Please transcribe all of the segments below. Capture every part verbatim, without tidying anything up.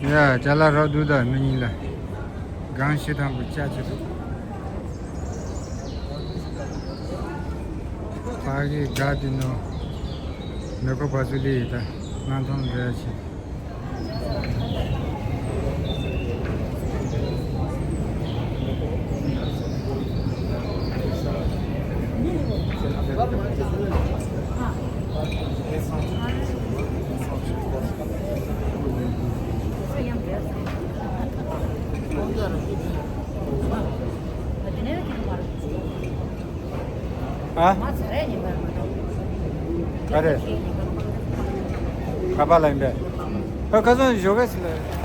ཡ་ཅ་ལག་རག་འདུག་ད་མི་གཉིས་ལ། གང་ཞིག་དང་པོ་ཅག་ཅིག་འདུག་ཕ་གི་ག་དེ་ནོ། མེ་ཁོ་བ་སུ་ལི་ཡི་ད་སྣང་ཐོང་རེ་ཆེ། ཨ། ཨ་རེ། ཁ་པར་ལ་ཡིན་པས། ཨ་ཁ་སང་ཞོགས་ཀས་ཟིན་ལ།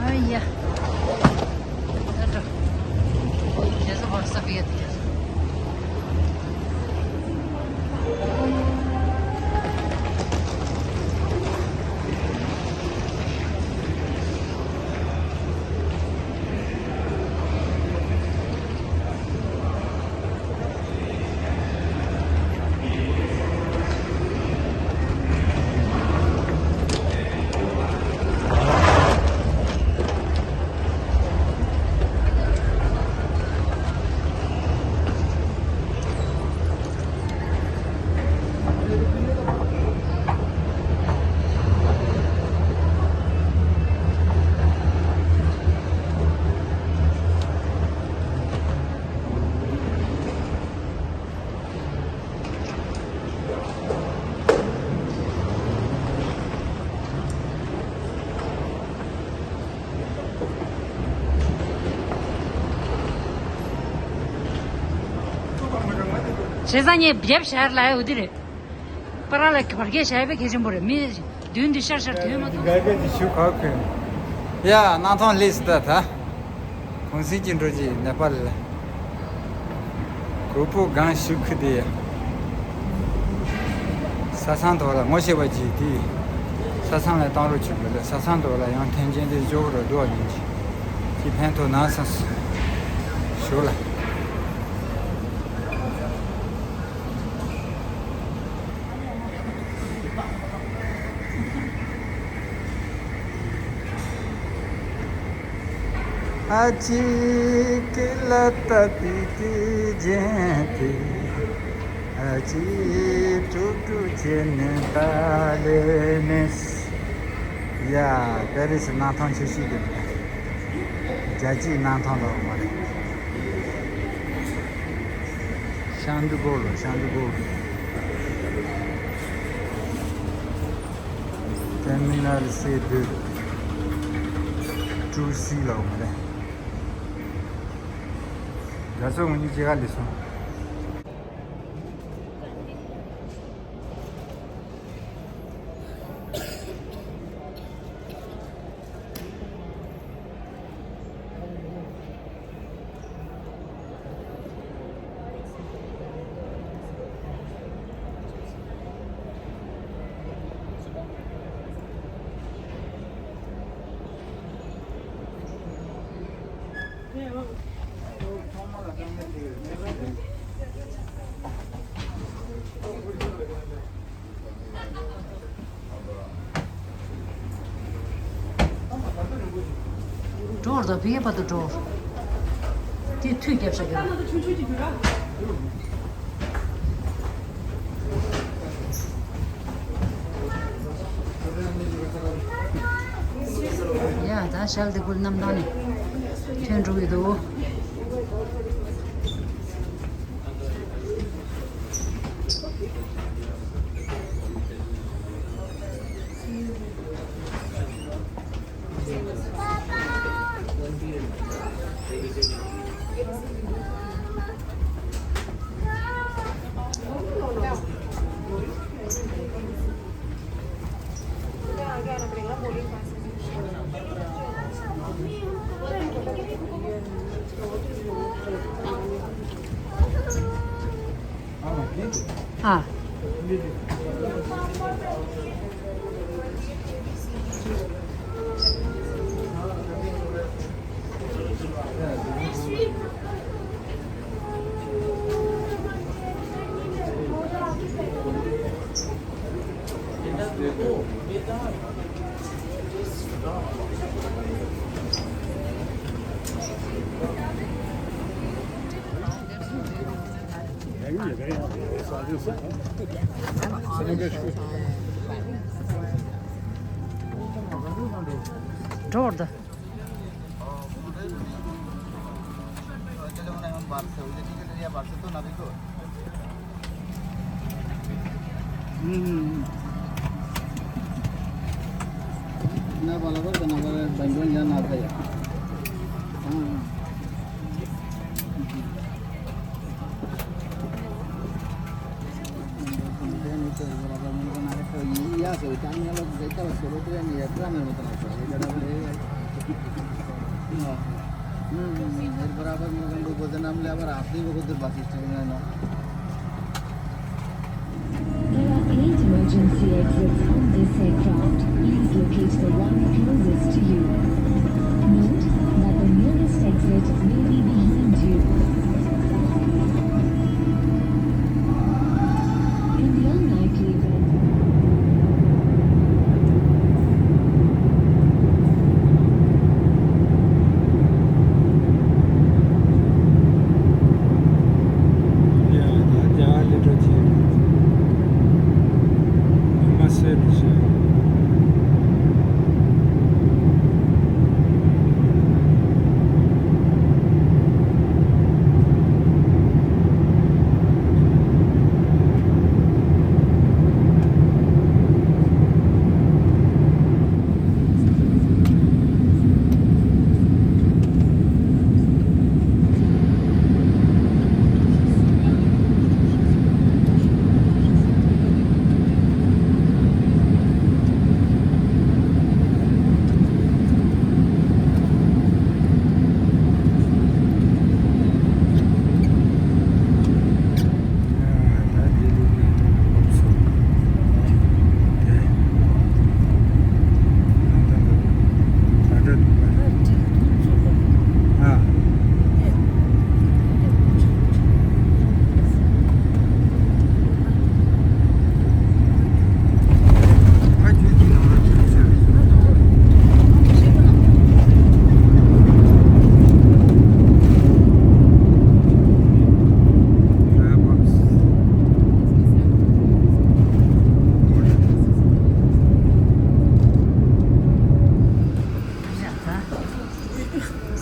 ཨ་ཡ། ད་འགྲོ། རྒྱལ་ས་བར་ས་བི་ཡ་དེ། བྱས་ཙང་ངས་རྒྱབ་ཤར་ལ་འོ་དེ་རེད། པ་ར་ལ་བར་བརྒལ་བྱས་པའི་གལ་ཆེན་པོ་རེད། མི་མདུན་དུ་ཤར་ཤར་དུས་མ་གཏོགས། འགལ་གལ་དེ་ཞུ་ག་གི། ཡ་སྣང་ཐང་ལེགས་སུ་ད་ད། གུང་སེང་གཅིག་འགྲོ་རྒྱུ་ནེ་པ་ལ། གོ་པོ་གང་ཞིག་ཁུ་དེ། ས་སང་དོ་ལ་ངོ་ཤེས་པ་ཅིག་དེ། ས་སང་ལ་བཏང་རོགས་བྱེད་དགོས་ལ། ས་སང་དོ་ལ་ཡང་ཐེན་ཅན་དེ་ཅོག་རོ་རྡོ་ཉིན་གྱི། དེ་ཕན་ཐོགས་ན་སང་ཞུ་ལ། ཨ་ཅེ་ཀེ་ལ་ཏ་པི་ཀེ་ཇན་ཏེ། ཨ་ཅེ་ཀྲུག་ཀྲུག་ཅེ་ནེ་ཏ་ལེ་ནེ། ཡ་པེ་རི་སི་སྣང་ཐང་ཆེ་ཤོས་དེ་རེད། རྒྱལ་སྤྱིའི་སྣང་ཐང་ལོ་མ་རེད། ཤང་ཏུ་གོ་ལོ། ཤང་ཏུ་གོ་ལོ། ཏེར་མི་ནལ་སི་ཌི་ཊུ་སི་ལོ་མ་རེད། རྒྱ་མཚོ་ངོས་གཉིས་ཅི་ག་ལས་སོང་། འགྲོ་བར་དུ་བི་ཡེ་བར་དུ་འགྲོ། དེ་མཐུད་རྒྱབ་ཤག་གི། ཡ་ད་ཞལ་འདི་ཀུན་གནམ་ཐང་ནས་ཐོན་འགྲོ་གི་འདུག་ཨ། འགྲོ་བར་འདུག There are eight emergency exits on this aircraft. Please locate the one closest to you. Note that the nearest exit may be behind you. In the unlikely event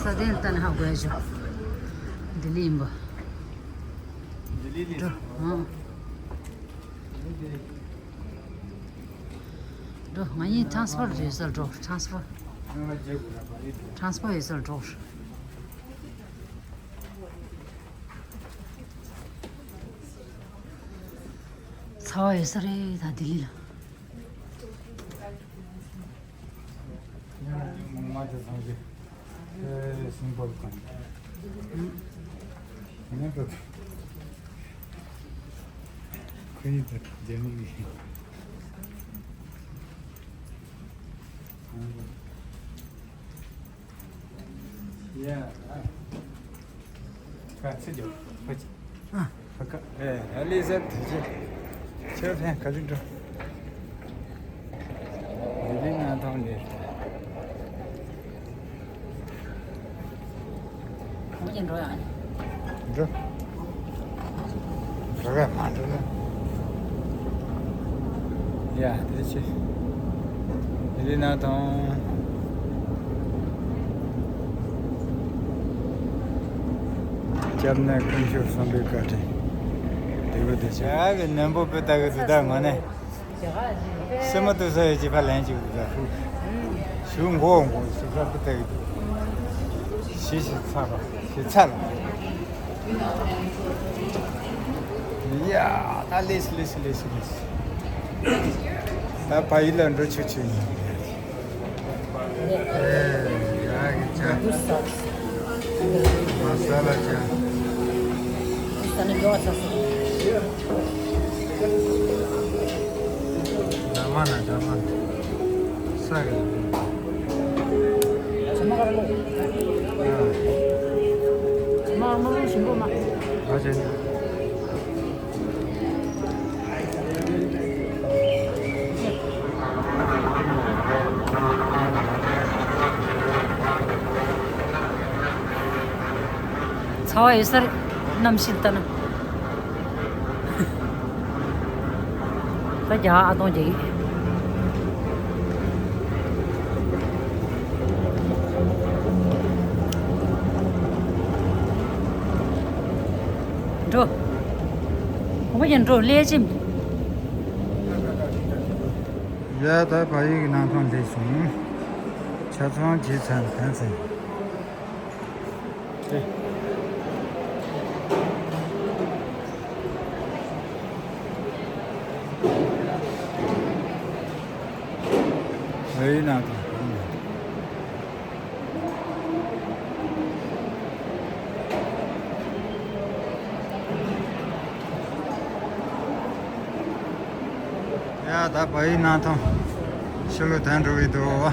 ས་གདན་ལྟ་ན་ཧ་གོ་ཡ་ཞོག་ལྡི་ལི་ཡིན་པ། འགྲོ། ཨང་། འགྲོ། ང་གཉིས་ཊ་རན་སི་པོར་ཡོད་སར་འགྲོ། ཊ་རན་སི་པོར། ཊ་རན་སི་པོར་ཡོད་སར་འགྲོ། ཚ་བ་ཡོད་ས་རེད་ད་ལྡི་ལི་ལ། མ་དེ་སང་ཞིག་ཨེ་སིང་པོར་གང་་ནས་ད་ཁོ་ཡིན་ད་རྒྱ་མི་གི། ཡ། ཁ་ཚིག་རྒྱབ། ཁ་ཚིག་ཨ། ཁ་ཁ། ཨེ། ཨ་ལི་ཟེར་དེ་ཅི། ཁྱོད་ཕན་ག་ཚོད་འགྲོ། ལྡི་ལི་ན་ཐང་ལེ། གང་ཅི་འགྲོ་ཡ། འགྲོ། འགྲོ་ག་མ་འགྲོ་ན། ཡ་དེ་ཅི། དེ་རིང་ན་ཐང་། སྐྱབས་གནས་དཀོན་མཆོག་གསུམ་པོའི་བཀའ་དྲིན། དེ་བོ་དེ་ཅི། ཡ་གི་ནན་པོ་པོ་ལྟ་གི་འདུག་ད་ངོ་ནས། སེམས་མ་ཏུ་ས་ཡི་བྱིས་པ་ལན་གཅིག་འདུག་ད། ཞུ་མགོ་མགོ་ཞིག་ས་པུ་ཏ་གི་འདུག་ཞི་ཞི་ཚ་བ་ཞི་ཚ་ལ། ཡ་ད་ལེས་ལེས་ལེས་ལེས། ད་ཕ་ཡུལ་ལ་འགྲོ་ཆུ་ཆུ་ཡིན། ཨེ་ཡ་གི་ཅ། མ་ས་ལ་ཅ། ས་ནི་འགྲོ་བ་ས་སོ། འདྲ་མ་ན་འདྲ་མ་ན། ས་གི། ཚང་མ་ཞིམ་པོ་མ། ཨ་ཅེ། ཚ་བ་ཡོད་ས་རེད། གནམ་གཤིས་ལྟ་ན། ད་རྒྱ་ཨ་སྟོང་རྒྱག་གི། འགྲོ། གོམ་པ་རྒྱག་འགྲོ་ཀླད་ཅིག་ཡ་ད་བལ་ཡུལ་གྱི་གནམ་ཐང་སླེབས་སོང་། ཆ་ཚང་བྱས་ཚར་གང་ཚར། བལ་ཡུལ་གནམ་ཐང་། ཡ་ད་བལ་ཡུལ་གནམ་ཐང་ཕྱི་ལོགས་ཐོན་འགྲོ་གི་འདུག་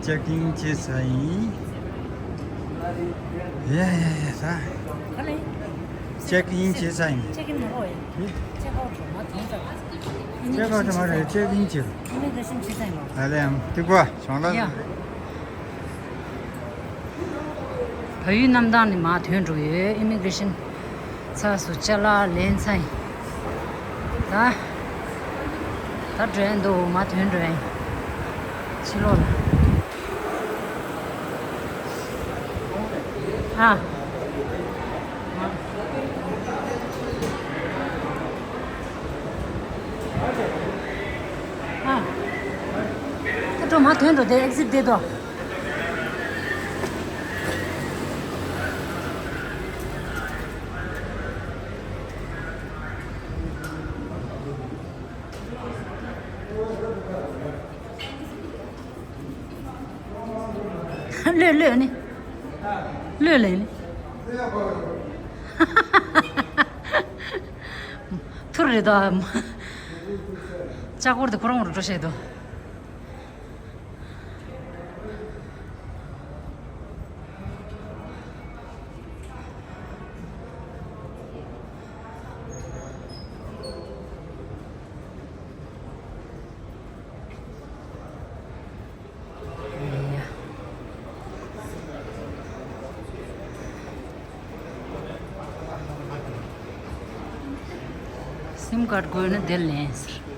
ཅེག་ཨིན་བྱས་ཚར་ཡིན། ཡ་ཡ་ཡ་ད། ཅེག་ཨིན་བྱས་ཚར་ཡིན། ཅེག་ཨིན་མ་རོ་ཡ། ཅེག་ཨའུཊ་མ་ཐོན་ཚར། ཅེག་ཨའུཊ་མ་རེད། ཅེག་ཨིན་བྱས། ཨི་མི་གྷི་རེ་ཤན་བྱས་ཚར་ཡིན་ལོ། ཨ་ལེ་ཨམ་ཏི་ཀོ་བྱུང་ལ། ཡ། བལ་ཡུལ་གནམ་ཐང་ནས་མར་ཐོན་འགྲོ་ཡོད། ཨི་མི་གྷི་རེ་ཤན་ཚགས་སུ་ཅ་ལག་ལེན་ཚར་ཡིན། ད་ད་འགྲོ་ཡིན་འདུག་མར་ཐོན་འགྲོ་ཡིན། ཕྱི་ལོགས་ལ། ཨ། ཨ། ད་འགྲོ་མར་ཐོན་འགྲོ་དེ་ཨེག་ཟིཊ་དེ་དོ། ལོས་ལོས་ནི། ལོས་ལས་ནི། ཐུར་རེད་དོ། ལྕགས་ཕོར་དེ་ཁོ་རང་རུ་འགྲོ་བྱས་དོ། སིམ་ཀར་དགོས་ན་དེ་ལེན་ཟེར།